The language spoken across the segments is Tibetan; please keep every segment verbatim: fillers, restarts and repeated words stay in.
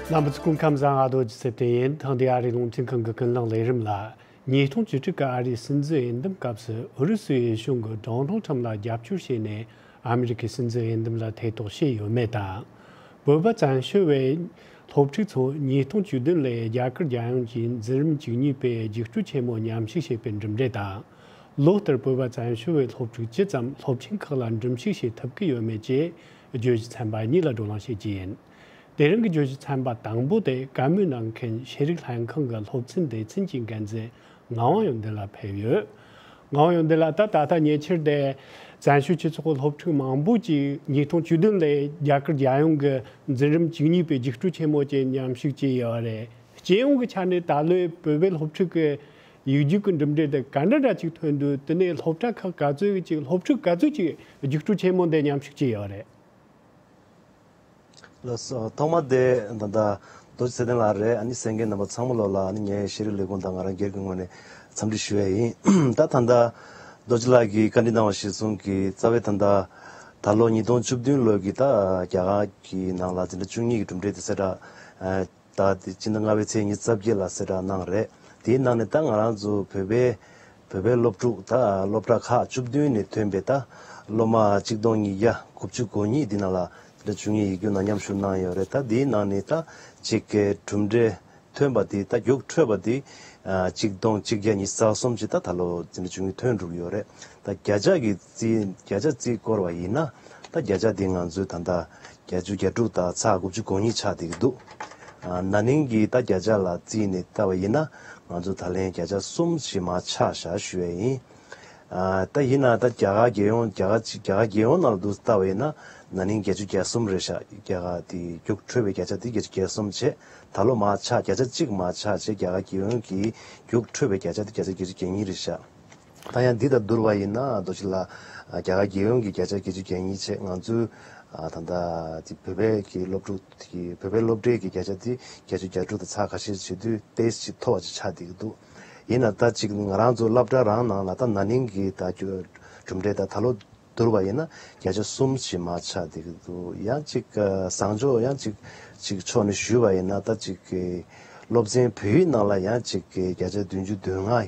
རྣམ་པ་ཚོ་སྐུ་ཁམས་བཟང་། ཨ་རྡོ་རྗེ་ཚེ་བརྟན་ཡིན། ཐེངས་འདིའི་ཨ་རིའི་རླུང་འཕྲིན་ཁང་གི་ཀུན་གླེང་ལས་རིམ་ལ། ཉིས་སྟོང་བཅུ་དྲུག་གི་ཨ་རིའི་སྲིད་འཛིན་འོས་འདེམས་སྐབས་སུ་ཨུ་རུ་སུའི་གཞུང་གིས་ཌོ་ནལ་ཁྲམ་ལ་རྒྱབ་སྐྱོར་བྱས་ནས་ཨ་མི་རི་ཀའི་སྲིད་འཛིན་འོས་འདེམས་ལ་ཐེ་གཏོགས་བྱས་ཡོད་མེད་དང་། བོད་པ་བཙན་བྱོལ་བའི་སློབ་ཕྲུག་ཚོ་ཉིས་སྟོང་བཅུ་བདུན་ལོའི་རྒྱ་གར་རྒྱལ་ཡོངས་ཀྱི་འཛིན་རིམ་བཅུ་གཉིས་པའི་རྒྱུགས་སྤྲོད་ཆེན་མོ་མཉམ་ཞུགས་བྱས་པའི་གྲུབ་འབྲས་དང་། ལོ་ལྟར་བོད་པ་བཙན་བྱོལ་བའི་སློབ་ཕྲུག་ཇི་ཙམ་སློབ་ཆེན་ཁག་ལ་འགྲིམ་ཞུགས་བྱེད་ཐུབ་ཀྱི་ཡོད་མེད་བཅས་བརྗོད་གཞི་ཚན་པ་གཉིས་ལ་བགྲོ་གླེང་བྱེད་ཀྱི་ཡིན། དེ་རིང་གི་བརྗོད་གཞི་ཚན་པ་དང་པོ་དེ་བཀའ་མོལ་གནང་མཁན་ཤེས་རིག་ལྷན་ཁང་གི་སློབ་ཚན་སྡེ་ཚན་གྱི་འགན་འཛིན་ངག་དབང་ཡོན་ཏན་ལགས་ཕེབས་ཡོད། ངག་དབང་ཡོན་ཏན་ལགས། ད་ད་ལྟ་ཉེ་ཆར་དེ་བཙན་བྱོལ་སྤྱི་ཚོགས་ཀྱི་སློབ་ཕྲུག་མང་པོ་ཅིག་ཉིས་སྟོང་བཅུ་བདུན་ལོའི་རྒྱ་གར་རྒྱལ་ཡོངས་ཀྱི་འཛིན་རིམ་བཅུ་གཉིས་པའི་རྒྱུགས་སྤྲོད་ཆེན་མོ་བཅས་མཉམ་ཞུགས་བྱས་ཡོད་རེད། སྤྱི་ཡོངས་ཀྱི་ཆ་ནས་ད་ལོའི་བོད་པའི་སློབ་ཕྲུག་གི་ཡིག་རྒྱུགས་ཀྱི་གྲུབ་འབྲས་དེ་ག་འདྲ་འདྲ་ཅིག་ཐོན་འདུག་དེ་ནས་སློབ་གྲྭ་ཁག་ག་ཚོད་ཅིག་སློབ་ཕྲུག་ག་ཚོད་ཅིག་རྒྱུགས་སྤྲོད་ཆེན་མོ་འདི་མཉམ་ཞུགས་བྱས་ཡོད་རེད། ལགས་སོ། ཐོག་མ་དེ་ད་ལྟ་རྡོ་རྗེ་ཚེ་བརྟན་ལགས་རེད། ཨ་ནི་གསན་མཁན་རྣམ་པ་ཚང་མ་ལོ་ལ་ཨ་ནི་ངའི་ཤེས་རིག་ལས་ཁུངས་དང་ང་རང་སྒེར་གྱི་ངོས་ནས་འཚམས་འདྲི་ཞུ་ཡ་ཡིན། ད་ད་ལྟ་རྡོ་རྗེ་ལགས་ཀྱིས་བཀའ་འདྲི་གནང་བ་གཞིར་བཟུང་གིས་རྩ་བའི་ད་ལྟ་ད་ལོ་ཉིས་སྟོང་བཅུ་བདུན་ལོ་གི་ད་རྒྱ་གར་གྱི་ནང་ལ་འཛིན་གྲྭ་བཅུ་གཉིས་ཀྱི་གྲུབ་འབྲས་དེ་གསལ་བསྒྲགས། ད་དེ་སྤྱི་ཟླ་ལྔ་པའི་ཚེས་ཉི་ཤུ་རྩ་བརྒྱད་ལ་གསལ་བསྒྲགས་གནང་རེད། དེའི་ནང་ནས་ད་ང་རང་ཚོ་བོད་པའི་བོད་པའི་སློབ་ཕྲུག་ད་སློབ་གྲྭ་ཁག་བཅུ་བདུན་ནས་ཐོན་པའི་ད་སློབ་མ་གཅིག་སྟོང་ཉིས་བརྒྱ་དགུ་བཅུ་གོ་གཉིས་འདི་ནང་ལ་འཛིན་གྲྭ་བཅུ་གཉིས་ཡིག་རྒྱུགས་ནང་མཉམ་ཞུགས་གནང་ཡོད་རེད། ད་དེའི་ནང་ནས་ད་གཅིག་གི་གྲུབ་འབྲས་ཐོན་པ་དེ་ད་རྒྱུགས་འཕྲོད་པ་དེ་གཅིག་སྟོང་གཅིག་བརྒྱ་ཉི་ཤུ་རྩ་གསུམ་ཅིག་ད་ད་ལོ་འཛིན་གྲྭ་བཅུ་གཉིས་ཐོན་འགྲོ་གི་ཡོད་རེད། ད་བརྒྱ་ཆ་གི་རྩིས་བརྒྱ་ཆ་རྩིས་བསྐོར་བ་ཡིན་ན་ད་བརྒྱ་ཆ་དེ་ང་ཚོའི་ད་ལྟ་བརྒྱད་ཅུ་གྱ་དྲུག་དང་ཚེག་དགུ་བཅུ་གོ་གཉིས་ཆགས་བསྡད་ཀྱི་འདུག་ཨ་ན་ནིང་གི་ད་བརྒྱ་ཆ་ལ་བརྩིས་ནས་བལྟས་པ་ཡིན་ན་ང་ཚོ་ད་ལན་བརྒྱ་ཆ་གསུམ་ཞིག་མར་ཆག་བཞག་ཞུ་ཡས་ཡིན། ཨ་ད་ཡིན་ན་ད་རྒྱ་གར་རྒྱལ་ཡོངས་རྒྱ་གར་རྒྱ་གར་རྒྱལ་ཡོངས་ནང་ལ་འདུག་བལྟས་པ་ཡིན་ན་ན་ནིང་བརྒྱད་ཅུ་གྱ་གསུམ་རེད་ཤག་རྒྱ་གར་དེ་རྒྱུགས་འཕྲོད་པའི་བརྒྱ་ཆ་དེ་བརྒྱད་ཅུ་གྱ་གསུམ་བྱས། ད་ལོ་མར་ཆག་བརྒྱ་ཆ་གཅིག་མར་ཆག་བྱས། རྒྱ་གར་རྒྱལ་ཡོངས་ཀྱི་རྒྱུགས་འཕྲོད་པའི་བརྒྱ་ཆ་དེ་བརྒྱ་ཆ་བརྒྱད་ཅུ་གྱ་གཉིས་རེད་ཤག་ད་ཡང་འདི་དང་བསྡུར་བ་ཡིན་ན་རྡོ་རྗེ་ལགས། རྒྱ་གར་རྒྱལ་ཡོངས་ཀྱི་བརྒྱ་ཆ་བརྒྱད་ཅུ་གྱ་གཉིས་བྱས། ང་ཚོའི་ཨ་ད་ལྟ་དེ་བོད་པའི་གི་སློབ་ཕྲུག་གི་བོད་པའི་སློབ་གྲྭའི་གི་བརྒྱ་ཆ་དེ་བརྒྱད་ཅུ་གྱ་དྲུག་དང་ཚེག་ཁ་ཤས་བྱེད་དུས་ཏོག་ཙམ་ཅིག་མཐོ་བ་ཅིག་ཆགས་བསྡད་ཀྱི་འདུག་ཡིན་ན་ད་ཅིག་ང་རང་ཚོ་སློབ་གྲྭ་རང་ནང་ལ་ད་ན་ནིང་གི་ད་གྲུབ་འབྲས་ད་ད་ལོ་བསྡུར་བ་ཡིན་ན་བརྒྱ་ཆ་གསུམ་ཞིག་མར་ཆག་བསྡད་ཀྱི་འདུག་ཡང་ཅིག་ཨ་བཟང་ཕྱོགས་ཡང་ཅིག་ཅིག་ཕྱོགས་ནས་ཞུས་པ་ཡིན་ན་ད་ཅིག་གི་སློབ་ཚན་བོད་ཡིག་ནང་ལ་ཡང་ཅིག་གི་བརྒྱ་ཆ་བདུན་ཅུ་དོན་ལྔ་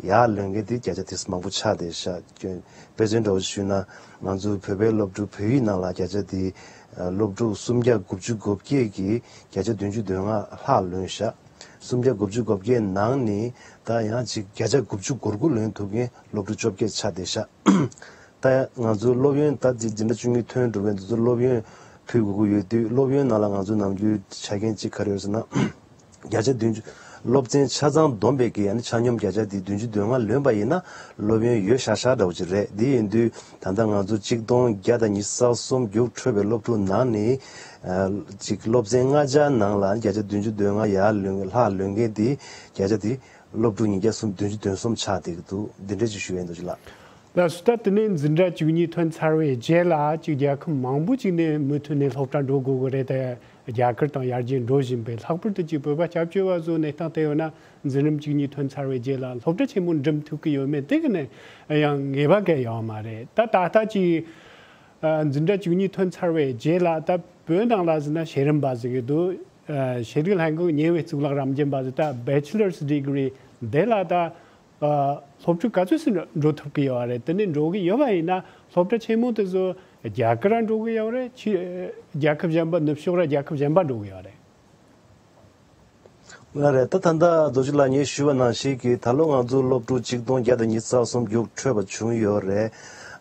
ཡར་ལོན་མཁན་དེ་བརྒྱ་ཆ་དེ་མང་པོ་ཆགས་བསྡད་ཤག་དཔེ་མཚོན་འདྲ་བོ་ཞུས་ན་ང་ཚོ་བོད་པའི་སློབ་ཕྲུག་བོད་ཡིག་ནང་ལ་བརྒྱ་ཆ་དེ་ཨ་སློབ་ཕྲུག་སུམ་བརྒྱ་དགུ་བཅུ་གོ་བརྒྱད་ཀྱིས་བརྒྱ་ཆ་བདུན་ཅུ་དོན་ལྔ་ལྷག་ལོན་ཤག་སུམ་བརྒྱ་དགུ་བཅུ་གོ་བརྒྱད་ནང་ནས་ད་ཡང་ཅིག་བརྒྱ་ཆ་དགུ་བཅུ་གོ་དགུ་ལོན་ཐུབ་མཁན་སློབ་ཕྲུག་བཅོ་བརྒྱད་ཆགས་བསྡད་ཤག་ད་ང་ཚོའི་སློབ་ཡོན་ད་འཛིན་འཛིན་གྲྭ་བཅུ་གཉིས་ཐོན་འགྲོ་བའི་འདི་ཚོ་སློབ་ཡོན་ཕུལ་དགོས་ཀྱི་ཡོད་དུས་སློབ་ཡོན་ནང་ལ་ང་ཚོ་ནམ་རྒྱུན་ཆ་རྐྱེན་གཅིག་ག་རེ་ཡོད་ཟེར་ན། བརྒྱ་ཆ་བདུན་ཅུ། སློབ་ཚན་ཆ་ཚང་བསྡོམས་པའི་གི་ཡང་ན་ཆ་སྙོམས་བརྒྱ་ཆ་དེ་བདུན་ཅུ་དོན་ལྔ་ལོན་པ་ཡིན་ན་སློབ་ཡོན་ཡོད་ཤག་ཤག་འདྲ་བོ་ཅིག་རེད། དེ་ཡིན་དུས་ད་ལྟ་ང་ཚོ་གཅིག་སྟོང་བརྒྱ་དང་ཉི་ཤུ་རྩ་གསུམ་རྒྱུགས་འཕྲོད་པའི་སློབ་ཕྲུག་ནང་ནས་ཅིག་སློབ་ཚན་ལྔ་ཆ་ནང་ལ་བརྒྱ་ཆ་བདུན་ཅུ་དོན་ལྔ་ཡར་ལོན་ལྷག་ལོན་མཁན་དེ་བརྒྱ་ཆ་དེ་སློབ་ཕྲུག་ཉིས་བརྒྱ་སུམ་བདུན་ཅུ་དོན་གསུམ་ཆགས་བསྡད་ཀྱི་འདུག་འདི་འདྲ་ཅིག་ཞུ་ཡས་འདུག་ཅིག་ལ། ལགས་སོ། ད་དེ་ནས་འཛིན་གྲྭ་བཅུ་གཉིས་ཐོན་ཚར་བའི་རྗེས་ལ་ཅིག་རྒྱལ་ཁབ་མང་པོ་ཅིག་ནས་མུ་མཐུད་ནས་སློབ་གྲྭ་འགྲོ་དགོས་ཀྱི་རེད་དེ། རྒྱ་གར་དང་ཡར་རྒྱས་འགྲོ་བཞིན་པའི་ལྷག་པར་དུ་ཅིག་བོད་པ་སྐྱབས་བཅོལ་བ་ཚོ་གནས་སྟངས་དེ་ཡོད་ན་འཛིན་རིམ་བཅུ་གཉིས་ཐོན་ཚར་བའི་རྗེས་ལ་སློབ་གྲྭ་ཆེན་མོ་འགྲིམ་ཐུབ་ཀྱི་ཡོད་མེད་དེ་གི་ནས་ཡང་ངེས་པ་གང་ཡང་ཡོད་མ་རེད། ད་ད་ལྟ་ཅིག་ཨ་འཛིན་གྲྭ་བཅུ་གཉིས་ཐོན་ཚར་བའི་རྗེས་ལ་ད་བོད་ནང་ལ་ཟེར་ན་ཤེས་རིག་པ་ཟེར་གི་འདུག་ཨ་ཤེས་རིག་ལྷན་ཁང་ཉེ་བའི་གཙུག་ལག་རམ་རྒྱན་པ་ཟེར་ད་Bachelor's Degree འདི་ལ་ད། ཨ་སློབ་ཕྲུག་ག་ཚོད་ཙམ་འགྲོ་ཐུབ་ཀྱི་ཡོད་རེད། དེ་ནས་འགྲོ་གི་ཡོད་པ་ཡིན་ན་སློབ་གྲྭ་ཆེན་མོ་དེ་ཚོ་རྒྱ་གར་ར་འགྲོ་གི་ཡོད་རེད། ཕྱི་རྒྱལ་ཁབ་གཞན་པ་ནུབ་ཕྱོགས་ར་རྒྱལ་ཁབ་གཞན་པ་འགྲོ་གི་ཡོད་རེད། ལགས་རེད། ད་ད་ལྟ་རྡོ་རྗེ་ལགས་ངས་ཞུས་པ་ནང་བཞིན་གྱི་ད་ལོ་ང་ཚོ་སློབ་ཕྲུག་གཅིག་སྟོང་བརྒྱ་དང་ཉི་ཤུ་རྩ་གསུམ་རྒྱུགས་འཕྲོད་པ་བྱུང་ཡོད་རེད།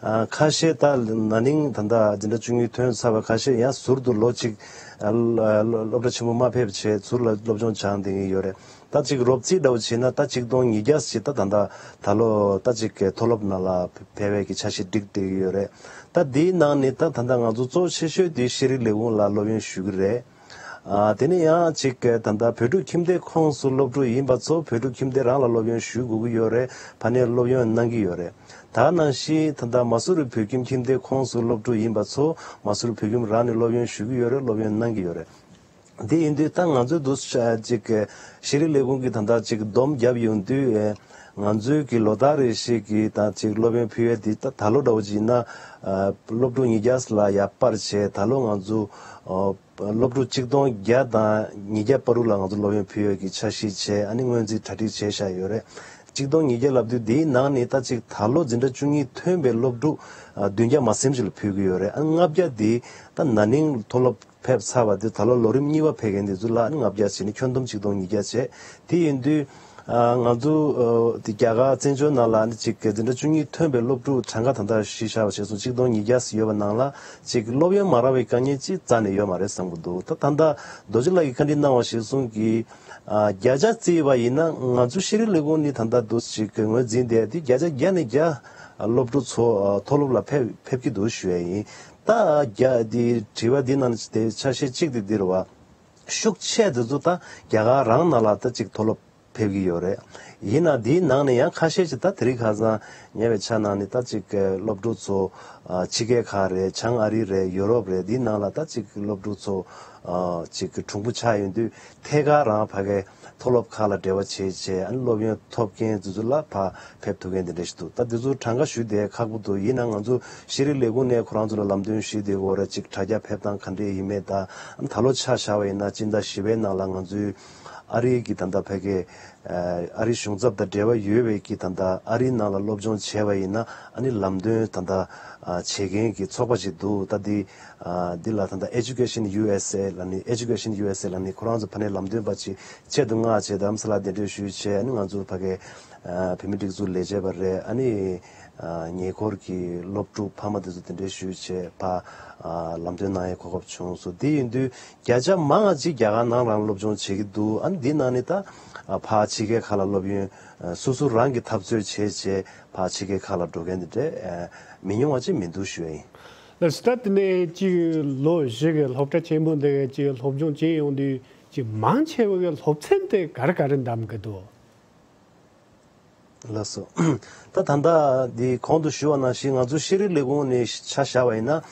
ཨ་ཁ་ཤས་ད་ན་ནིང་ད་ལྟ་འཛིན་གྲྭ་བཅུ་གཉིས་ཐོན་ཚར་བ་ཁ་ཤས་ཡང་ཟུར་དུ་ལོ་གཅིག་ཨ་སློབ་གྲྭ་ཆེན་མོ་མ་ཕེབས་བྱས་ཟུར་ལ་སློབ་སྦྱོང་སྦྱངས་བསྡད་མཁན་ཡོད་རེད། ད་ཅིག་རོབ་རྩིས་འདྲ་བོ་བྱས་ན་ད་གཅིག་སྟོང་ཉིས་བརྒྱ་ཞིག་ད་ད་ལྟ་ད་ལོ་ད་ཅིག་གི་མཐོ་སློབ་ནང་ལ་ཕེབས་པའི་གི་འཆར་གཞི་བསྒྲིགས་བསྡད་ཀྱི་ཡོད་རེད། ད་འདིའི་ནང་ནས་ད་ད་ལྟ་ང་ཚོ་གཙོ་ཆེ་ཤོས་དེ་ཤེས་རིག་ལས་ཁུངས་ལ་སློབ་ཡོན་ཞུ་གི་རེད། ཨ་དེ་ནས་ཡང་ཅིག་གི་ད་ལྟ་བོད་ཕྲུག་ཁྱིམ་སྡེ་ཁོངས་སུ་སློབ་ཕྲུག་ཡིན་པ་ཚོ་བོད་ཕྲུག་ཁྱིམ་སྡེ་རང་ལ་སློབ་ཡོན་ཞུ་དགོས་ཀྱི་ཡོད་རེད། ཕ་ནས་སློབ་ཡོན་གནང་གི་ཡོད་རེད། ད་ནང་བཞིན་ད་ལྟ་མ་སུ་རི་བོད་ཁྱིམ་ཁྱིམ་སྡེ་ཁོངས་སུ་སློབ་ཕྲུག་ཡིན་པ་ཚོ་མ་སུ་རི་བོད་ཁྱིམ་རང་ནས་སློབ་ཡོན་ཞུ་གི་ཡོད་རེད། སློབ་ཡོན་གནང་གི་ཡོད་རེད། དེ་ཡིན་དུས་ད་ང་ཚོའི་འདུག་ཅིག་ཤེས་རིག་ལས་ཁུངས་ཀྱིས་ད་ལྟ་ཅིག་སྡོམ་བརྒྱབ་ཡོང་དུས་ ང་ཚོའི་གི་ལོ་ལྟར་རེ་བཞིན་གྱི་ད་ཅིག་སློབ་ཡོན་ཕུལ་ཡས་འདི་ད་ད་ལོ་འདྲ་བོ་ཅིག་ཡིན་ན། ཨ། སློབ་ཕྲུག་ཉིས་བརྒྱ་ལ་ཡར་སྤར་བྱས། ད་ལོ་ང་ཚོ་ཨ། སློབ་ཕྲུག་ཆིག་སྟོང་བརྒྱ་དང་ཉིས་བརྒྱ་བར་དུ་ལ་ང་ཚོ་སློབ་ཡོན་ཕུལ་ཡས་ཀྱི་འཆར་གཞི་བྱས། ཨ་ནི་སྔོན་རྩིས་གྲ་སྒྲིག་བྱས་བཞག་ཡོད་རེད། ཆིག་སྟོང་ཉིས་བརྒྱ་ལབ་དུས་འདིའི་ནང་ནས་ད་ཅིག་ད་ལོ་འཛིན་གྲྭ་བཅུ་གཉིས་ཐོན་པའི་སློབ་ཕྲུག་ཨ། བདུན་བརྒྱ་མ་ཟིན་ཅིག་ལ་ཕུལ་གྱི་ཡོད་རེད། ཨ། ལྔ་བརྒྱ་འདི་ད་ན་ནིང་མཐོ་སློབ་ཕེབས་ཚར་བ་དེ་ད་ལོ་ལོ་རིམ་གཉིས་པ་ཕེབས་མཁན་དེ་ཚོ་ལ་ལྔ་བརྒྱ་བྱས་ནས་ཁྱོན་བསྡོམས་ཆིག་སྟོང་ཉིས་བརྒྱ་བྱས། དེ་ཡིན་དུས་ཨ། ང་ཚོ་ཨ། དེ་རྒྱ་གར་བཙན་བྱོལ་ནང་ལ་ནི་ཅིག་འཛིན་གྲྭ་བཅུ་གཉིས་ཐོན་པའི་སློབ་ཕྲུག་གྲངས་ཀ་ད་ལྟ་གཞི་བཞག་པ་བྱས་སོང་། ཆིག་སྟོང་ཉིས་བརྒྱ་ཙམ་ཡོད་པ་ནང་ལ་ཅིག་སློབ་ཡོན་མ་རག་པའི་དཀའ་ངལ་ཅིག་རྩ་ནས་ཡོད་མ་རེད་བསམ་གྱི་འདུག་ད་ད་ལྟ་རྡོ་རྗེ་ལགས་ཀྱིས་བཀའ་འདྲི་གནང་བ་གཞིར་བཟུང་གིས་ཨ། བརྒྱ་ཆ་བརྩིས་པ་ཡིན་ན་ང་ཚོ་ཤེས་རིག་ལས་ཁུངས་ནི་ད་ལྟ་འདུག་ཅིག་ངོས་འཛིན་བསྡད་དེ་བརྒྱ་ཆ་བརྒྱ་ནས་བརྒྱ་སློབ་ཕྲུག་ཚོ་ཨ། མཐོ་སློབ་ལ་ཕེབས་ཕེབས་ཀྱི་འདུག་ཞུ་ཡ་ཡིན། ད་རྒྱ་དེ་དྲི་བ་འདི་ནང་དེ་ཆ་ཤས་གཅིག་དེ་འདི་རེད་བ། ཤུགས་ཆེ་དེ་ཚོ་ད་རྒྱ་གར་རང་ནང་ལ་ད་ཅིག་མཐོ་སློབ་ཕེབས་ཀྱི་ཡོད་རེད། ཡིན་ན་འདིའི་ནང་ནས་ཡང་ཁ་ཤས་ཅིག་ད་དེ་རིང་ཁ་སང་ཉེ་བའི་ཆར་ནང་ནས་ད་ཅིག་སློབ་ཕྲུག་ཚོ་ཨ། ཕྱི་རྒྱལ་ཁག་རེད། བྱང་ཨ་རི་རེད། ཡུ་རོབ་རེད། འདིའི་ནང་ལ་ད་ཅིག་སློབ་ཕྲུག་ཚོ་ཨ། ཅིག་གྲུང་པོ་ཆགས་ཡོང་དུས་ཐད་ཀར་རང་ཕ་གའི་མཐོ་སློབ་ཁག་ལ་འབྲེལ་བ་བྱས་བྱས། ཨ་ནི་སློབ་ཡོན་ཐོབ་མཁན་དེ་ཚོ་ལ་ཕར་ཕེབས་ཐུབ་མཁན་དེ་འདྲ་ཞིག་འདུག་ད་དེ་ཚོ་གྲངས་ཀ་ཞུ་བསྡད་ཁག་པོ་འདུག་ཡིན་ན་ང་ཚོ་ཤེས་རིག་ལས་ཁུངས་ནས་ཁོ་རང་ཚོ་ལ་ལམ་སྟོན་ཞུས་བསྡད་ཡོད་རེད། ཅིག་དྲ་རྒྱ་ཕེབས་སྟངས་ག་འདྲས་ཡིན་མིན། ད་ཨ་ནི་ད་ལོ་ཆ་བཞག་པ་ཡིན་ན་སྤྱི་ཟླ་བཞི་པའི་ནང་ལ་ང་ཚོའི་ཨ་རི་གི་ད་ལྟ་ཕ་གའི་ཨ་རི་གཞུང་ཚབ་དང་འབྲེལ་བ་ཡོད་པའི་གི་ད་ལྟ་ཨ་རིའི་ནང་ལ་སློབ་སྦྱོང་བྱས་པ་ཡིན་ན་ཨ་ནི་ལམ་སྟོན་ད་ལྟ་ཨ། བྱེད་མཁན་གྱི་ཚོགས་པ་ཞིག་འདུག་ད་འདི་ཨ། འདི་ལ་ད་ལྟ་Education U S A ལབ་ནི། Education U S A ལབ་ནི་ཁོ་རང་ཚོ་ཕ་ནས་ལམ་སྟོན་པ་ཅིག་ཆེད་དུ་མངགས་བྱས། རྡ་རམ་ས་ལ་གདན་འདྲེན་ཞུས་བྱས། ཨ་ནི་ང་ཚོ་ཕ་གའི་ཨ། བོད་མི་སྒྲིག་འཛུགས་ལས་བྱེད་པ་རེད། ཨ་ནི་ཨ། ཉེ་འཁོར་གྱི་སློབ་ཕྲུག་ཕ་མ་དེ་ཚོ་གདན་འདྲེན་ཞུས་བྱས་ཕར་ཨ། ལམ་སྟོན་གནང་ཡའི་གོ་སྐབས་བྱུང་སོང་། དེ་ཡིན་དུས་བརྒྱ་ཆ་མང་བ་ཅིག་རྒྱ་གར་ནང་རང་སློབ་སྦྱོང་བྱེད་ཀྱི་འདུག་ཨ་ནི་འདི་ནང་ནས་ད་ཨ། ཕར་ཕྱི་རྒྱལ་ཁག་ལ་སློབ་ཡོན་ཨ། སོ་སོ་རང་གིས་འཐབ་རྩོད་བྱས་བྱས་ཕར་ཕྱི་རྒྱལ་ཁག་ལ་འགྲོ་མཁན་དེ་འདྲ་ཨ། མི་ཉུང་བ་ཅིག་མི་འདུག་ཞུ་ཡ་ཡིན། ལགས་སོ། ད་དེ་ནས་ཅིག་ལོ་བཞི་གི་སློབ་གྲྭ་ཆེན་མོ་འདི་གི་ཅིག་སློབ་སྦྱོང་བྱས་ཡོང་དུས་ཅིག་མང་ཆེ་བ་གི་སློབ་ཚན་དེ་ག་རེ་ག་རེ་འདམ་གི་འདུག་ལགས་སོ། ད་ད་ལྟ་འདི་གོང་དུ་ཞུས་པ་ནང་བཞིན་ང་ཚོ་ཤེས་རིག་ལས་ཁུངས་ནས་ཆ་བཞག་པ་ཡིན་ན།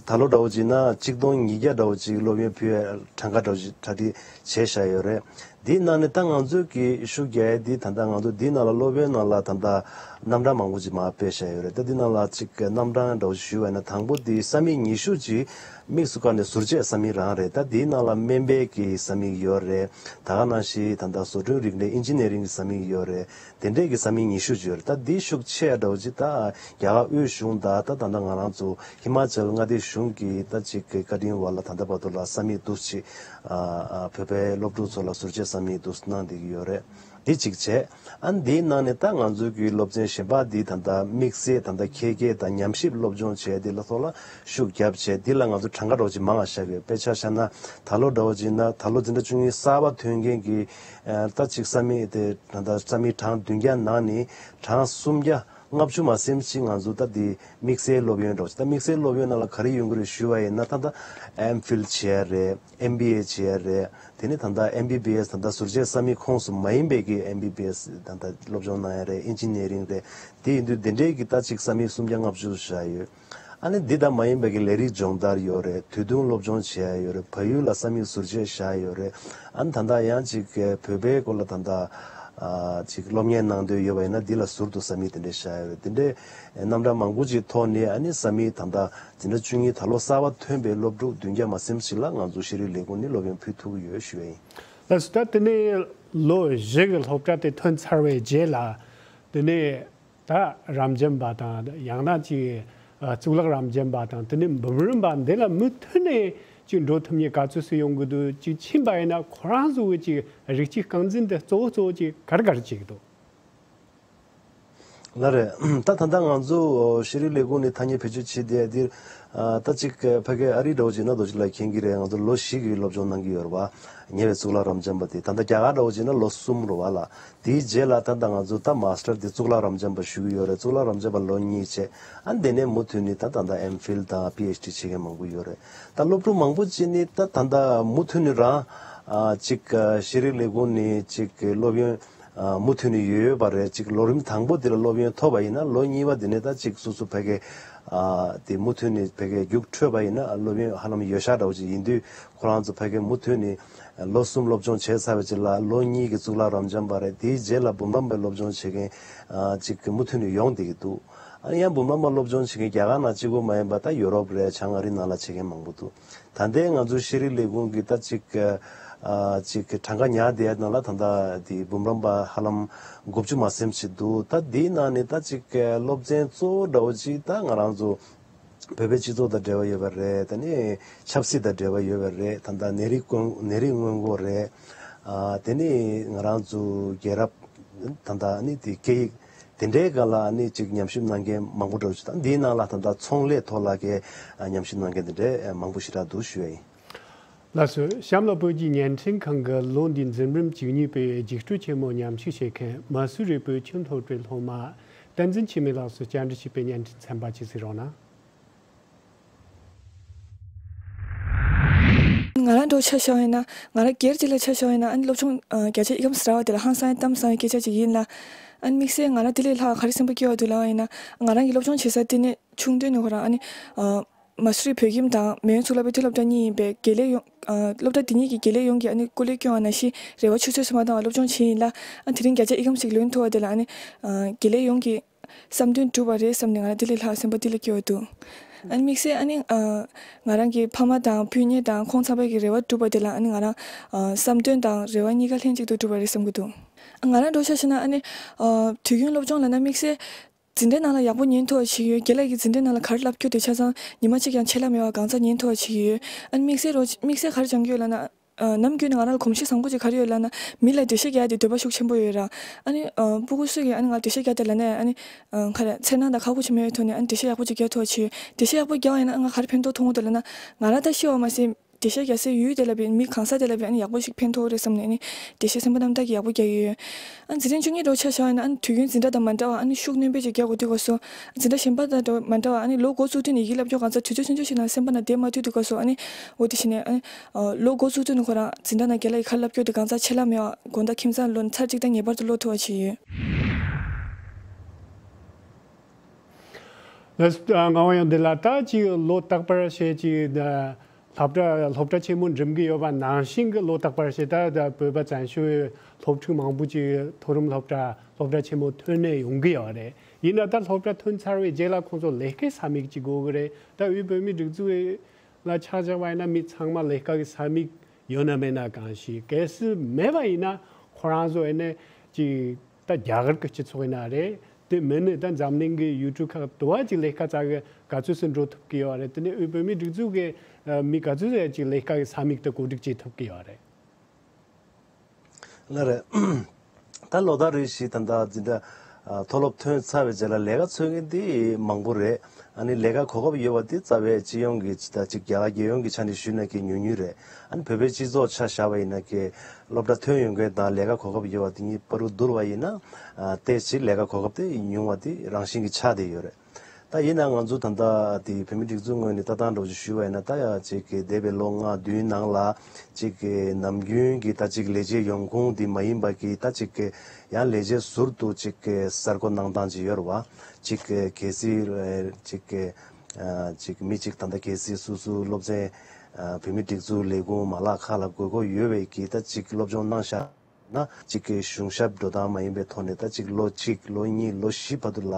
ད་ལོ་འདྲ་བོ་ཅིག་ན་ཆིག་སྟོང་ཉིས་བརྒྱ་འདྲ་བོ་ཅིག་སློབ་ཡོན་ཕུལ་བའི་གྲངས་ཀ་འདྲ་བོ་ཅིག་གྲ་སྒྲིག་བྱས་བཞག་ཡོད་རེད། འདིའི་ནང་ནས་ད་ང་ཚོས་ཀྱི་ཤུགས་རྒྱག་ཡ་འདི་ད་ལྟ་ང་ཚོ་འདིའི་ནང་ལ་སློབ་ཡོན་ནང་ལ་ད་ལྟ་རྣམ་གྲངས་མང་པོ་ཅིག་མར་སྤེལ་བཞག་ཡོད་རེད། ད་འདི་ནང་ལ་ཅིག་རྣམ་གྲངས་འདྲ་བོ་ཞིག་ཞུས་པ་ཡིན་ན། དང་པོ་འདི་ས་མིག་ཉི་ཤུ་ཅིག་དམིགས་སུ་བཀར་ནས་ཟུར་བཅད་ས་མིག་རང་རེད། ད་འདིའི་ནང་ལ་སྨན་པའི་གི་ས་མིག་ཡོད་རེད། ད་ག་ནང་བཞིན་ད་ལྟ་བཟོ་སྐྲུན་རིག་གནས་ཨིན་ཇི་ནི་རིང་གི་ས་མིག་ཡོད་རེད། དེ་འདྲས་ཀྱི་ས་མིག་ཉི་ཤུ་ཅིག་ཡོད་རེད། ད་འདི་ཤུགས་ཆེ་འདྲ་བོ་ཅིག་ད་རྒྱ་གར་དབུས་གཞུང་དང་ད་ད་ལྟ་ང་རང་ཚོ་ཧི་མ་ཅལ་མངའ་སྡེ་གཞུང་གི་ད་ཅིག་གི་བཀའ་དྲིན་འོག་ལ་ད་ལྟ་བར་དུ་ལ་ས་མིག་འདུག་ཅིག་ཨ། ཨ། བོད་པའི་སློབ་ཕྲུག་ཚོ་ལ་ཟུར་བཅད་ས་མིག་འདུག་གནང་བསྡད་ཀྱི་ཡོད་རེད། འདི་གཅིག་བྱས། ཨ། འདིའི་ནང་ནས་ད་ང་ཚོའི་གི་སློབ་ཚན་གཞན་པ་འདི་ད་ལྟ་དམིགས་བསལ་ད་ལྟ་ཁྱད་ཆོས་དང་ཉམས་ཞིབ་སློབ་སྦྱོང་བྱས་འདི་ལ་ཐོག་ལ་ཤུགས་བརྒྱབ་བྱས། འདི་ལ་ང་ཚོ་གྲངས་ཀ་འདྲ་བོ་ཅིག་མང་བ་བཞག་ཡོད། དཔེ་ཆ་བཞག་ན་ད་ལོ་འདྲ་བོ་ཅིག་ན་ད་ལོ་འཛིན་གྲྭ་བཅུ་གཉིས་གསར་པ་ཐོན་མཁན་གྱི་ཨ། ད་ཅིག་ས་མིག་དེ་ད་ལྟ་ས་མིག་གྲངས་བདུན་བརྒྱ་ནང་ནས་གྲངས་སུམ་བརྒྱ་ལྔ་བཅུ་མ་ཟིན་ཅིག་ང་ཚོ་ད་འདི་དམིགས་བསལ་སློབ་ཡོན་འདྲ་བོ་ཅིག་ད་དམིགས་བསལ་སློབ་ཡོན་ནང་ལ་ག་རེ་ཡོང་གི་རེད་ཞུས་པ་ཡིན་ན། ད་ལྟ་ཨེམ་ཕིལ་བྱེད་ཡ་རེད། ཨེམ་བི་ཨེ་བྱེད་ཡ་རེད། དེ་ནས་ད་ལྟ་ཨེམ་བི་བི་ཨེས། ད་ལྟ་ཟུར་བཅད་ས་མིག་ཁོངས་སུ་མ་ཡིན་པའི་གི་ཨེམ་བི་བི་ཨེས་ད་ལྟ་སློབ་སྦྱོང་གནང་ཡ་རེད། ཨིན་ཇི་ནི་ཡ་རིང་རེད། དེ་ཡིན་དུས་དེ་འདྲའི་གི་ད་ཅིག་ས་མིག་སུམ་བརྒྱ་ལྔ་བཅུ་བཞག་ཡོད། ཨ་ནི་འདི་དང་མ་ཡིན་པའི་གི་ལས་རིགས་སྦྱོང་བརྡར་ཡོད་རེད། དུས་ཐུང་སློབ་སྦྱོང་བྱེད་ཡ་ཡོད་རེད། བལ་ཡུལ་ལ་ས་མིག་ཟུར་བཅད་བཞག་ཡོད་རེད། ཨ་ནི་ད་ལྟ་ཡང་ཅིག་བོད་པའི་སྐོར་ལ་ད་ལྟ་ཨ་ཅིག་སློབ་གཉེར་གནང་འདོད་ཡོད་པ་ཡིན་ན་འདི་ལ་ཟུར་དུ་ས་མིག་དེ་འདྲ་བཞག་ཡོད་རེད། དེ་འདྲའི་རྣམ་གྲངས་མང་པོ་ཅིག་ཐོག་ནས་ཨ་ནི་ས་མིག་ད་ལྟ་འཛིན་གྲྭ་བཅུ་གཉིས་ད་ལོ་གསར་པ་ཐོན་པའི་སློབ་ཕྲུག་བདུན་བརྒྱ་མ་ཟིན་ཞིག་ལ་ང་ཚོ་ཤེས་རིག་ལས་ཁུངས་ནས་སློབ་ཡོན་ཕུལ་ཐུབ་ཀྱི་ཡོད་ཞུ་བ་ཡིན། ལགས་སོ། ད་དེ་ནས་ལོ་བཞི་གི་སློབ་གྲྭ་དེ་ཐོན་ཚར་བའི་རྗེས་ལ་དེ་ནས་ད་རབ་འབྱམས་པ་དང་ཡང་ན་ཅིག་ཨ་གཙུག་ལག་རབ་འབྱམས་པ་དང་དེ་ནས་འབུམ་རམས་པ་འདི་ལ་མུ་མཐུད་ནས་ཅིག་འགྲོ་ཐུབ་མཁན་ག་ཚོད་ཙམ་ཡོང་གི་འདུག་ཅིག་ཕྱིན་པ་ཡིན་ན་ཁོ་རང་ཚོ་གི་ཅིག་རིགས་གཅིག་རྐང་འཛིན་དེ་གཙོ་བོ་གཙོ་བོ་ཅིག་ག་རེ་ག་རེ་བྱེད་ཀྱི་འདུག་ལགས་རེད། ད་ད་ལྟ་ང་ཚོ་ཤེས་རིག་ལས་ཁུངས་ནས་ཐ་སྙད་བེད་སྤྱོད་བྱེད་བསྡད་འདིར་ཨ་ད་ཅིག་ཕ་གི་ཨ་རི་འདྲ་བོ་བྱས་ན་རྡོ་རྗེ་ལགས་མཁྱེན་གྱི་རེད། ང་ཚོ་ལོ་བཞི་གི་སློབ་སྦྱོང་གནང་གི་ཡོད་རེད་བ། ཉེ་བའི་གཙུག་ལག་རབ་འབྱམས་པ་དེ། ད་ལྟ་རྒྱ་གར་འདྲ་བོ་བྱས་ན་ལོ་གསུམ་རེད་བ་ལ། དེའི་རྗེས་ལ་ད་ལྟ་ང་ཚོ་ད་མཱ་སི་ཊར་དེ་གཙུག་ལག་རབ་འབྱམས་པ་ཞུ་གི་ཡོད་རེད། གཙུག་ལག་རབ་འབྱམས་པ་ལོ་གཉིས་བྱས། ཨ་དེ་ནས་མུ་མཐུད་ནས་ད་ད་ལྟ་ཨེམ་ཕིལ་དང་པི་ཨེཆ་ཌི་བྱེད་མཁན་མང་པོ་ཡོད་རེད། ད་སློབ་ཕྲུག་མང་པོ་ཅིག་ནི་ད་ད་ལྟ་མུ་མཐུད་ནས་རང་ཨ་ཅིག་ཤེས་རིག་ལས་ཁུངས་ནས་ཅིག་སློབ་ཡོན་ ཨ་མུ་མཐུད་ནས་ཡོད་ཡོད་པ་རེད། ཅིག་ལོ་རིམ་དང་པོ་དེ་ལ་སློབ་ཡོན་ཐོབ་པ་ཡིན་ན་ལོ་གཉིས་པ་དེ་ནས་ད་ཅིག་སོ་སོ་ཕ་གི་ཨ་དེ་མུ་མཐུད་ནས་ཕ་གི་རྒྱུགས་འཕྲོད་པ་ཡིན་ན་སློབ་ཡོན་ཧ་ལམ་ཡོད་ཤག་འདྲ་བོ་ཅིག་ཡིན་དུས་ཁོ་རང་ཚོ་ཕ་གི་མུ་མཐུད་ནས་ལོ་གསུམ་སློབ་སྦྱོང་བྱས་ཚར་བའི་རྗེས་ལ་ལོ་གཉིས་ཀྱི་གཙུག་ལག་རབ་འབྱམས་པ་རེད། དེའི་རྗེས་ལ་འབུམ་རམས་པའི་སློབ་སྦྱོང་བྱེད་མཁན་ཨ་ཅིག་མུ་མཐུད་ནས་ཡོང་བསྡད་ཀྱི་འདུག་ཨ་ནི་ཡང་འབུམ་རམས་པ་སློབ་སྦྱོང་བྱེད་མཁན་རྒྱ་གར་ནང་གཅིག་པོ་མ་ཡིན་པ་ད་ཡུ་རོབ་རེད། བྱང་ཨ་རི་ནང་ལ་བྱེད་མཁན་མང་པོ་འདུག་ད་ལྟའི་ང་ཚོའི་ཤེས་རིག་ལས་ཁུངས་ཀྱི་ད་ཅིག་ཨ་ཅིག་གྲངས་ཀ་ཉར་བསྡད་ཡ་ནང་ལ་ད་ལྟ་དེ་འབུམ་རམས་པ་ཧ་ལམ་དགུ་བཅུ་མ་ཟིན་ཅིག་འདུག་ད་དེའི་ནང་ནས་ད་ཅིག་སློབ་ཚན་གཙོ་བོ་འདྲ་བོ་ཅིག་ད་ང་རང་ཚོ་བོད་པའི་སྤྱི་ཚོགས་དང་འབྲེལ་བ་ཡོད་པ་རེད། ད་ནི་ཆབ་སྲིད་དང་འབྲེལ་བ་ཡོད་པ་རེད། ད་ལྟ་ནད་རིགས་སྔོན་ནད་རིགས་སྔོན་འགོག་རེད། ཨ་དེ་ནི་ང་རང་ཚོ་རྒྱལ་རབས་ད་ལྟ་ནི་དེ་སྐད་ཡིག་དེ་འདྲའི་སྒང་ལ་ནི་ཅིག་ཉམས་ཞིབ་གནང་མཁན་མང་པོ་འདྲ་བོ་ཅིག་དང་འདིའི་ནང་ལ་ད་ལྟ་ཚོང་ལས་ཐོག་ལ་གི་ཉམས་ཞིབ་གནང་མཁན་དེ་འདྲའི་མང་པོ་ཞེ་དྲག་འདུག་ཞུ་ཡ་ཡིན། ལགས་སོ། གཤམ་ལ་བོད་ཀྱི་བརྙན་འཕྲིན་ཁང་གི་ལོ་འདིའི་འཛིན་རིམ་བཅུ་གཉིས་པའི་རྒྱུགས་སྤྲོད་ཆེན་མོ་ཉམས་ཞིབ་བྱེད་མཁན་མ་སུ་རི་བོད་ཁྱིམ་སློབ་གྲྭའི་སློབ་མ་བསྟན་འཛིན་འཆི་མེད་ལགས་སུ་བཅར་འདྲི་བྱས་པའི་བརྙན་འཕྲིན་ཚན་པ་ཅིག་གཟིགས་རོགས་གནང་། ང་རང་འདྲ་ཆ་བཞག་ཡིན་ན། ང་རང་སྒེར་གཅིག་ལ་ཆ་བཞག་ཡིན་ན། ཨ་ནི་སློབ་སྦྱོང་ཨ་བརྒྱ་ཆ་ཨི་ཁམས་ཟེར་བ་དེ་ལ་ཧང་སང་ཡང་གཏམ་བཟང་བའི་སྐད་ཆ་ཅིག་ཡིན་ལ། ཨ་ནི་དམིགས་བསལ་ང་རང་དེ་ལས་ལྷག་ག་རེ་སེམས་པ་སྐྱོ་བ་འདུག་ལབ་པ་ཡིན་ན། ང་རང་གི་སློབ་སྦྱོང་བྱེད་ས་དེ་ནི་ཆུང་དུས་ནས་ཁོ་རང་ཨ་ནི་ཨ་མ་སུ་རི་བོད་ཁྱིམ་དང་མེ་ཡོན་གཙུག་ལག་པའི་མཐོ་སློབ་གྲྭ་གཉིས་ཡིན་པས་དགེ་ལས་ཡོངས་ཨ་སློབ་གྲྭ་དེ་གཉིས་ཀྱི་དགེ་ལས་ཡོངས་ཀྱིས་ཨ་ནི་སྐུ་ལས་སྐྱོན་པ་ནང་བཞིན་རེ་བ་ཆུད་ཟོས་སུ་མ་བཏང་བར་སློབ་སྦྱོང་བྱས་ཡིན་ལ། ཨ་དེ་རིང་བརྒྱ་ཆ་ཨི་ཁམས་ཤིག་ལོན་ཐུབ་པ་དེ་ལ་ཨ་ནི་ཨ་དགེ་ལས་ཡོངས་ཀྱི་བསམ་དོན་འགྲུབ་པ་རེད་བསམ་ནས་ང་རང་དེ་ལས་ལྷག་སེམས་པ་དེ་ལས་སྐྱོ་བ་འདུག་ཨ་ནི་དམིགས་བསལ་ཨ་ནི་ཨ་ང་རང་གི་ཕ་མ་དང་སྤུན་ཉེ་དང་ཁོང་ཚང་མ་གི་རེ་བ་འགྲུབ་པ་དེ་ལ་ཨ་ནི་ང་རང་ཨ་བསམ་དོན་དང་རེ་བ་གཉིས་ཀ་ལྷན་ཅིག་ཏུ་འགྲུབ་པ་རེད་བསམ་གྱི་འདུག་ཨ་ང་རང་འདྲ་ཆ་བཞག་ན་ཨ་ནི་ཨ་དུས་རྒྱུན་སློབ་སྦྱོང་ལབ་ན་དམིགས་བསལ་འཛིན་གྲྭ་ནང་ལ་ཡག་པོ་ཉན་ཐུབ་པ་ཞིག་ཡོད། རྒན་ལགས་ཀྱིས་འཛིན་གྲྭ་ནང་ལ་ག་རེ་བསླབ་རྒྱུ་དེ་ཆ་ཚང་ཉི་མ་གཅིག་ཀྱང་ཆད་ལྷག་མེད་པར་གང་ཚང་ཉན་ཐུབ་པ་ཞིག་ཡོད། ཨ་ནི་དམིགས་བསལ་རོ་དམིགས་བསལ་ག་རེ་སྦྱང་གི་ཡོད་ལབ་ན། ཨ་ནམ་རྒྱུན་ནས་ང་རང་ལ་གོམས་གཤིས་བཟང་པོ་ཅིག་ག་རེ་ཡོད་ལབ་ན། མི་ལ་འགྲེལ་བཤད་རྒྱག་ཡ་དེ་འདོད་པ་ཤུགས་ཆེན་པོ་ཡོད་ར། ཨ་ནི་ཨ་སྤུ་གུ་སུ་གིས་ཨ་ནི་ང་འགྲེལ་བཤད་རྒྱག་དེ་ལབ་ན་ཨ་ནི་ཨ་ག་རེ་འཚེར་སྣང་དང་ཁག་པོ་ཅིག་མེད་པའི་ཐོག་ནས་ཨ་ནི་འགྲེལ་བཤད་ཡག་པོ་ཅིག་རྒྱག་ཐུབ་པ་བྱེད། འགྲེལ་བཤད་ཡག་པོ་རྒྱག་པ་ཡིན་ན་ཨ་ང་ག་རེ་ཕན་ཐོགས་མཐོང་གི་འདུག་ལབ་ན། ང་རང་ད་ཤི་བ་མ་ཟད་འགྲེལ་བཤད་རྒྱག་སའི་ཡུལ་དེ་ལ་བས་མི་གང་ཟག་དེ་ལ་བས་ཨ་ནི་ཡག་པོ་ཞིག་ཕན་ཐོགས་རེད་བསམ་ནས་ཨ་ནི་འགྲེལ་བཤད་སེམས་པ་རྣམ་དག་གིས་ཡག་པོ་རྒྱག་གི་ཡོད། ཨ་ནི་འཛིན་གྲྭ་བཅུ་གཉིས་འདྲ་ཆ་བཞག་ཡིན་ན་ཨ་ནི་དུས་རྒྱུན་འཛིན་གྲྭ་དང་མ་འདྲ་བ་ཨ་ནི་ཤུགས་སྣོན་པ་ཅིག་རྒྱག་དགོས་དུས་སྐབས་སུ། འཛིན་གྲྭ་གཞན་པ་དང་འདྲ་མ་འདྲ་བ་ཨ་ནི་ལོ་འགོ་བཙུགས་དུས་ནས་ཡི་གེ་བསླབ་སྐྱོར་གང་ཚ་དུས་ཚོད་ཆུང་ཆུང་ཞིག་ནང་སེམས་པ་ནང་བསྡད་མ་ཐུབ་དུས་སྐབས་སུ་ཨ་ནི་འོ་དེ་བྱས་ནས་ཨ་ནི་ལོ་འགོ་བཙུགས་དུས་ནས་ཁོ་རང་འཛིན་གྲྭ་ནང་རྒན་ལགས་ཡི་གེ་བསླབ་སྐྱོར་དེ་གང་ཚ་ཆད་ལྷག་མེད་པ་དགོང་དག་ཁྱིམ་ཚང་ལོ་ཚར་གཅིག་དང་ངེས་པར་དུ་ཀློག་ཐུབ་པ་བྱས་ཡོད། ལགས་སོ། ང་ཡང་འདི་ལ་ད་ཅིག་ལོ་རྟག་པར་བྱས་ཅིག་སློབ་གྲྭ་སློབ་གྲྭ་ཆེན་མོ་འགྲིམ་གི་ཡོད་པ་ནང་བཞིན་གྱི་ལོ་རྟག་པར་བྱས་ད་ད་བོད་པ་བཙན་བྱོལ་སློབ་ཕྲུག་མང་པོ་ཅིག་མཐོ་རིམ་སློབ་གྲྭ་སློབ་གྲྭ་ཆེན་མོ་ཐོན་ནས་ཡོང་གི་ཡོད་རེད། ཡིན་ན་ད་སློབ་གྲྭ་ཐོན་ཚར་བའི་རྗེས་ལ་ཁོང་ཚོ་ལས་ཀའི་ས་མིག་ཅིག་དགོས་གི་རེད། ད་དབུས་བོད་མིའི་སྒྲིག་འཛུགས་ལ་ཆ་བཞག་པ་ཡིན་ན་མི་ཚང་མ་ལས་ཀ་གི་ས་མིག་ཡོད་ན་མེད་ན་གང་ཞིག་གལ་སྲིད་མེད་པ་ཡིན་ན་ཁོ་རང་ཚོ་ཨེ་ནས་ཅིག་ད་རྒྱ་གར་གྱི་སྤྱི་ཚོགས་ཡིན་ན་རེད། དེ་མིན་ནས་ད་འཛམ་གླིང་གི་ཡུལ་གྲུ་ཁག་དུ་བ་ཅིག་ལས་ཀ་བཙལ་གི་ག་ཚོད་སུ་འགྲོ་ཐུབ་ཀྱི་ཡོད་རེད། དེ་ནས་དབུས་བོད་མིའི་སྒྲིག་འཛུགས་ཀྱི་མི་ག་ཚོད་ཟེར་ཅིག་ལས་ཀ་གི་ས་མིག་དེ་གོ་སྒྲིག་བྱེད་ཐུབ་ཀྱི་ཡོད་རེད། ལགས་རེད། ད་ལོ་ལྟར་རེ་བཞིན་ད་ལྟ་འཛིན་གྲྭ་ཨ་མཐོ་སློབ་ཐོན་ཚར་བའི་རྗེས་ལ་ལས་ཀ་འཚོལ་མཁན་དེ་མང་པོ་རེད། ཨ་ནི་ལས་ཀ་གོ་སྐབས་ཡོད་པ་དེ་རྩ་བའི་སྤྱི་ཡོངས་ཀྱི་ད་ཅིག་རྒྱ་གར་རྒྱལ་ཡོངས་ཀྱི་ཆ་ནས་ཞུས་ན་གི་ཉུང་ཉུང་རེད། ཨ་ནི་བོད་པའི་སྤྱི་ཚོགས་ཆ་བཞག་པ་ཡིན་ན་གི་སློབ་གྲྭ་ཐོན་ཡོང་མཁན་དང་ལས་ཀ་གོ་སྐབས་ཡོད་པ་དེ་གཉིས་བར་དུ་བསྡུར་བ་ཡིན་ན་ཨ་ཏོག་ཙམ་ལས་ཀ་གོ་སྐབས་དེ་ཉུང་བ་དེ་རང་བཞིན་གྱི་ཆགས་བསྡད་ཡོད་རེད། ད་ཡིན་ནའང་ང་ཚོ་ད་ལྟ་དེ་བོད་མིའི་སྒྲིག་འཛུགས་ངོས་ནས་ལྟ་སྟངས་འདྲ་བོ་ཞིག་ཞུས་པ་ཡིན་ན་ད་ཡང་ཅིག་གི་འདས་པའི་ལོ་ལྔ་བདུན་ནང་ལ་ཅིག་གི་ནམ་རྒྱུན་གྱི་ད་ཅིག་ལས་བྱེད་ཡོང་ཁུངས་དེ་མ་ཡིན་པ་གི་ད་ཅིག་གི་ཡང་ལས་བྱེད་ཟུར་དུ་ཅིག་གི་གསར་བསྐོ་གནང་སྟངས་ཅིག་ཡོད་རེད་བ། ཅིག་གི་གལ་སྲིད་ཅིག་གི་ཅིག་མི་ཅིག་ད་ལྟ་གལ་སྲིད་སོ་སོའི་སློབ་ཚན་བོད་མིའི་སྒྲིག་འཛུགས་ལས་ཁུངས་མ་ལག་ཁག་ལ་དགོས་མཁོ་ཡོད་པའི་གི་ད་ཅིག་སློབ་སྦྱོང་གནང་བཞག་ན་གཅིག་གི་གཞུང་ཞབས་འགྲོ་སྟངས་མ་ཡིན་པའི་ཐོག་ནས་ད་གཅིག་ལོ་གཅིག་ལོ་གཉིས་ལོ་བཞི་བར་དུ་ལ་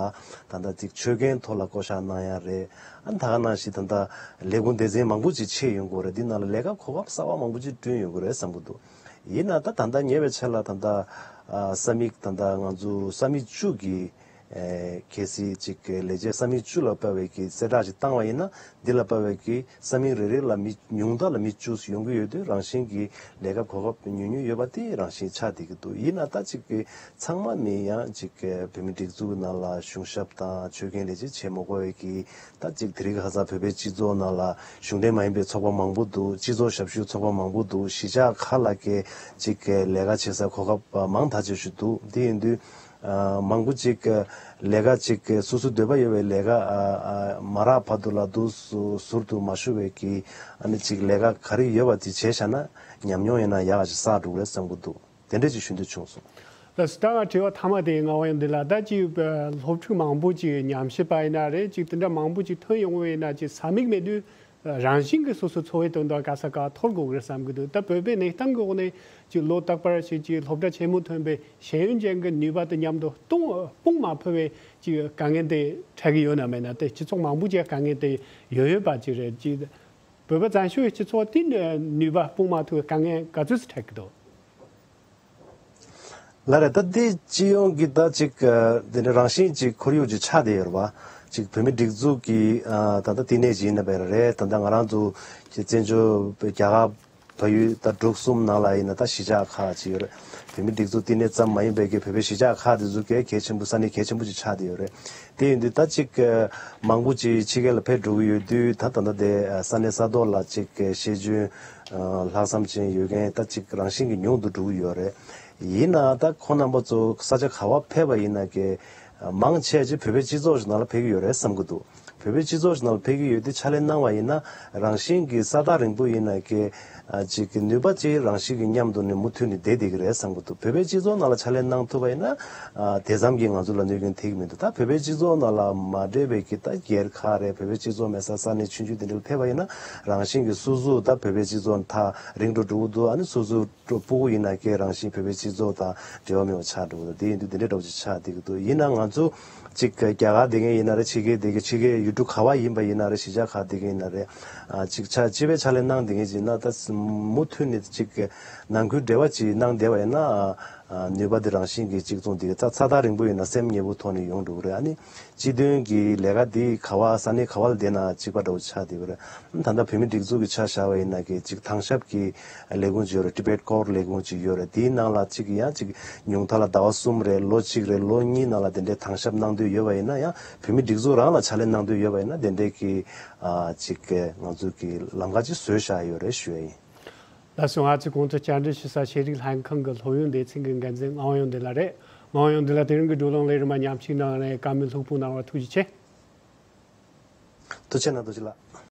ད་ལྟ་གཅིག་ཆོད་གན་ཐོག་ལ་བསྐོ་བཞག་གནང་ཡ་རེད། ཨ་ནི་ད་ག་ནང་བཞིན་ད་ལྟ་ལས་ཁུངས་སྡེ་ཚན་མང་པོ་ཅིག་ཕྱེ་ཡོང་གི་ཡོད་རེད། འདི་ནང་ལ་ལས་ཀ་གོ་སྐབས་གསར་པ་མང་པོ་ཅིག་བསྐྲུན་ཡོང་གི་རེད་བསམ་གྱི་འདུག་ཡིན་ན་ད་ད་ལྟ་ཉེ་བའི་ཆར་ལ་ད་ལྟ་ཨ་ས་མིག་ད་ལྟ་ང་ཚོ་ས་མིག་བཅུ་གི་ཨེ་གལ་སྲིད་ཅིག་ལས་བྱེད་ས་མིག་བཅུ་ལ་དཔག་པའི་གི་གསལ་བསྒྲགས་ཅིག་བཏང་བ་ཡིན་ན། འདི་ལ་དཔག་པའི་གི་ས་མིག་རེ་རེ་ལ་མི་ཉུང་མཐའ་ལ་མི་བཅུ་ཡོང་གི་ཡོད་དུས་རང་བཞིན་གྱི་ལས་ཀ་གོ་སྐབས་ཉུང་ཉུང་ཡོད་པ་དེ་རང་བཞིན་ཆགས་བསྡད་ཀྱི་འདུག་ཡིན་ན་ད་ཅིག་གི་ཚང་མ་མིན་ཡང་ཅིག་གི་བོད་མི་སྒྲིག་འཛུགས་ནང་ལ་གཞུང་ཞབས་དང་ཆོད་གན་ལས་བྱེད་བྱེད་མ་དགོས་པའི་གི་ད་ཅིག་དེ་རིང་ཁ་སང་བོད་པའི་སྤྱི་ཚོགས་ནང་ལ་གཞུང་འབྲེལ་མ་ཡིན་པའི་ཚོགས་པ་མང་པོ་འདུག་སྤྱི་ཚོགས་ཞབས་ཞུའི་ཚོགས་པ་མང་པོ་འདུག་གཞིས་ཆགས་ཁག་ལ་གི་ཅིག་གི་ལས་ཀ་བྱེད་ས་གོ་སྐབས་མང་ཐག་ཆོད་ཞིག་འདུག་དེ་ཡིན་དུས། ཨ་མང་པོ་ཅིག་གི་ལས་ཀ་ཅིག་གི་སོ་སོ་འདོད་པ་ཡོད་པའི་ལས་ཀ་ཨ་ཨ་མ་རག་བར་དུ་ལ་འདུག་ཟུར་དུ་མ་ཞུགས་པའི་གི་ཨ་ནི་ཅིག་ལས་ཀ་ག་རེ་ཡོད་པ་དེ་བྱས་བཞག་ན་ཉམས་མྱོང་ཡིན་ན་ཡག་ཅིག་བསགས་འགྲོ་གི་རེད་བསམ་གྱི་འདུག་དེ་འདྲ་ཅིག་ཞུ་འདོད་བྱུང་སོང་། ལགས་སོ། ད་ང་དྲི་བ་མཐའ་མ་དེ་ང་འོ་ཡང་འདི་ལ་ད་ཅིག་སློབ་ཕྲུག་མང་པོ་ཅིག་ཉམས་ཞིབ་པ་ཡིན་ན་རེད། ཅིག་དེ་འདྲ་མང་པོ་ཅིག་ཐོན་ཡོང་བ་ཡིན་ན་ཅིག་ས་མིག་མེད་དུས་རང་བཞིན་གྱི་སོ་སོ་འཚོ་བའི་དོན་དག་ག་ས་ག་འཐོར་དགོས་ཀྱི་རེད་བསམ་གྱི་འདུག་ད་བོད་པའི་གནས་སྟངས་ཀྱི་འོག་ནས་ཅིག་ལོ་རྟག་པར་ཞིག་ཅིག་སློབ་གྲྭ་ཆེན་མོ་ཐོན་པའི་ཤེས་ཡོན་ཅན་གྱི་ནུས་པ་དང་མཉམ་དུ་སྟོང་དཔུང་མ་ཕུལ་བའི་ཅིག་དཀའ་ངལ་དེ་འཕྲད་ཀྱི་ཡོད་ན་མེད་ན། དེ་སྤྱི་ཚོགས་མང་པོ་ཅིག་དཀའ་ངལ་དེ་ཡོད་ཡོད་པ་ཅིག་རེད། ཅིག་བོད་པ་བཙན་བྱོལ་གྱི་སྤྱི་ཚོགས་དེ་ནུས་པ་སྤུངས་མ་ཐུབ་པའི་དཀའ་ངལ་ག་ཚོད་ཙམ་འཕྲད་ཀྱི་འདུག་ལགས་རེད། ད་འདི་སྤྱི་ཡོངས་ཀྱི་ད་ཅིག་ཨ་དེ་འདྲ་རང་བཞིན་ཅིག་ཁོར་ཡུག་ཅིག་ཆགས་བསྡད་ཡོད་རེད་བ། ཅིག་བོད་མི་སྒྲིག་འཛུགས་ཀྱི་ཨ་ད་ལྟ་བསྟི་གནས་ཅིག་ཡིན་ན་བས་རེད། ད་ལྟ་ང་རང་ཚོ་ཀྱི་བཙན་བྱོལ་རྒྱ་གར་བལ་ཡུལ་ད་འབྲུག་གསུམ་ནང་ལ་ཡིན་ན་ད་གཞིས་ཆགས་ཁག་ཅིག་ཡོད་རེད། བོད་མི་སྒྲིག་འཛུགས་བསྟི་གནས་ཙམ་མ་ཡིན་པའི་གི་བོད་པའི་གཞིས་ཆགས་ཁག་དེ་ཚོ་གས་གལ་ཆེན་པོ་ས་གནས་གལ་ཆེན་པོ་ཅིག་ཆགས་བསྡད་ཡོད་རེད། དེ་ཡིན་དུས་ད་ཅིག་ཨ་མང་པོ་ཅིག་ཕྱི་རྒྱལ་ལ་ཕེབས་འགྲོ་གི་ཡོད་དུས་ད་ད་ལྟ་དེ་ཨ་ས་གནས་ས་ཐོག་ལ་ཅིག་ཤེས་འཇོན་ཨ་ལྷག་བསམ་ཅན་ཡོད་མཁན་ད་ཅིག་རང་བཞིན་གྱིས་ཉུང་དུ་འགྲོ་གི་ཡོད་རེད། ཡིན་ནའང་ད་ཁོང་རྣམ་པ་ཚོ་ས་ཆ་ག་བ་ཕེབས་པ་ཡིན་ན་ཀྱེ་མང་ཆེ་ཅིག་བོད་པའི་སྤྱི་ཚོགས་ནང་ལ་ཕེབས་ཀྱི་ཡོད་རེད་བསམ་གྱི་འདུག་བོད་པའི་སྤྱི་ཚོགས་ནང་ལ་ཕེབས་ཀྱི་ཡོད་དུས་ཕྱག་ལས་གནང་བ་ཡིན་ན་རང་བཞིན་གྱིས་ས་ཐག་རིང་པོ་ཡིན་ན་ཀྱེ་ཨ་ཅིག་གི་ནུས་པ་ཅིག་རང་བཞིན་གྱིས་མཉམ་དུ་ནས་མུ་མཐུད་ནས་བསྡད་བསྡད་ཀྱི་རེད་བསམ་གྱི་འདུག་བོད་པའི་སྤྱི་ཚོགས་ནང་ལ་ཕྱག་ལས་གནང་ཐུབ་པ་ཡིན་ན་ཨ་དེ་ཙམ་གྱིས་ང་ཚོ་ལ་གནོད་སྐྱོན་ཐེབས་ཀྱི་མི་འདུག་ད་བོད་པའི་སྤྱི་ཚོགས་ནང་ལ་མ་འདྲེས་པའི་གི་ད་སྒེར་ཁག་རེད། བོད་པའི་སྤྱི་ཚོགས་མེད་ས་ས་གནས་ཆུང་ཆུང་དེ་འདྲ་ལ་ཕེབས་པ་ཡིན་ན་རང་བཞིན་གྱིས་སོ་སོ་ད་བོད་པའི་སྤྱི་ཚོགས་ཐག་རིང་འགྲོ་འགྲོ་གི་འདུག་ཨ་ནི་སོ་སོ་སྤུ་གུ་ཡིན་ན་ཀྱེ་རང་བཞིན་བོད་པའི་སྤྱི་ཚོགས་དང་འབྲེལ་བ་མེད་པ་ཆགས་འགྲོ་གི་འདུག་དེ་ཡིན་དུས་དེ་འདྲའི་འདྲ་བོ་ཅིག་ཆགས་བསྡད་ཀྱི་འདུག་ཡིན་ན་ང་ཚོ་ཅིག་རྒྱ་གར་བསྡད་མཁན་ཡིན་ན་རེད། ཕྱི་རྒྱལ་བསྡད་མཁན་ཕྱི་རྒྱལ་ཡུལ་གྲུ་ག་བ་ཡིན་པ་ཡིན་ན་རེད། གཞིས་ཆགས་ག་བསྡད་མཁན་ཡིན་ན་རེད། ཨ་ཅིག་ཆ་སྤྱི་པའི་ཕྱག་ལས་གནང་བསྡད་མཁན་ཅིག་ཡིན་ན་ད་མུ་མཐུད་ནས་ཅིག་ནང་ཁུལ་འབྲེལ་བ་ཅིག་གནང་བསྡད་པ་ཡིན་ན་ཨ་ནུས་པ་དེ་རང་བཞིན་གྱིས་ཅིག་ཚོང་འདི་ས་ས་ཐག་རིང་པོ་ཡིན་ན་སེམས་ཉེ་པོ་ཐོག་ནས་ཡོང་འགྲོ་གི་རེད། ཨ་ནི་སྤྱི་དོན་གྱི་ལས་ཀ་འདི་ག་བ་ས་གནས་ག་བ་ལ་བསྡད་ན་གཅིག་པ་འདྲ་བོ་ཆགས་བསྡད་ཡོད་རེད། ད་ལྟ་བོད་མི་སྒྲིག་འཛུགས་ཀྱི་ཆ་བཞག་པ་ཡིན་ན་གི་གཅིག་དྭང་ཞབས་ཀྱི་ལས་ཁུངས་ཅིག་ཡོད་རེད། Tibet Core ལས་ཁུངས་ཅིག་ཡོད་རེད། དེའི་ནང་ལ་གཅིག་ཡང་གཅིག་ཉུང་མཐའ་ལ་ཟླ་བ་གསུམ་རེད། ལོ་གཅིག་རེད། ལོ་གཉིས་ནང་ལ་དེ་འདྲའི་དྭང་ཞབས་གནང་འདོད་ཡོད་པ་ཡིན་ན་ཡང་བོད་མི་སྒྲིག་འཛུགས་རང་ལ་ཕྱག་ལས་གནང་འདོད་ཡོད་པ་ཡིན་ན་དེ་འདྲའི་གི་ཨ་གཅིག་ང་ཚོ་གི་ལམ་ཁ་ཅིག་བཟོས་བཞག་ཡོད་རེད་ཞུ་ཡ་ཡིན། ལགས་སོ། ང་ཚོའི་གོང་དུ་བཅར་འདྲི་ཞུ་ས་ཤེས་རིག་ལྷན་ཁང་གི་སློབ་ཡོན་སྡེ་ཚན་གྱི་འགན་འཛིན་ངག་དབང་ཡོན་ཏན་ལགས་རེད། ངག་དབང་ཡོན་ཏན་ལགས་དེ་རིང་གི་བགྲོ་གླེང་ལས་རིམ་མ་མཉམ་ཞུགས་གནང་བའི་བཀའ་མོལ་ལྷུག་པོ་གནང་བར་ཐུགས་རྗེ་ཆེ། ཐུགས་རྗེ་གནང་། ཐུགས་རྗེ་ལགས།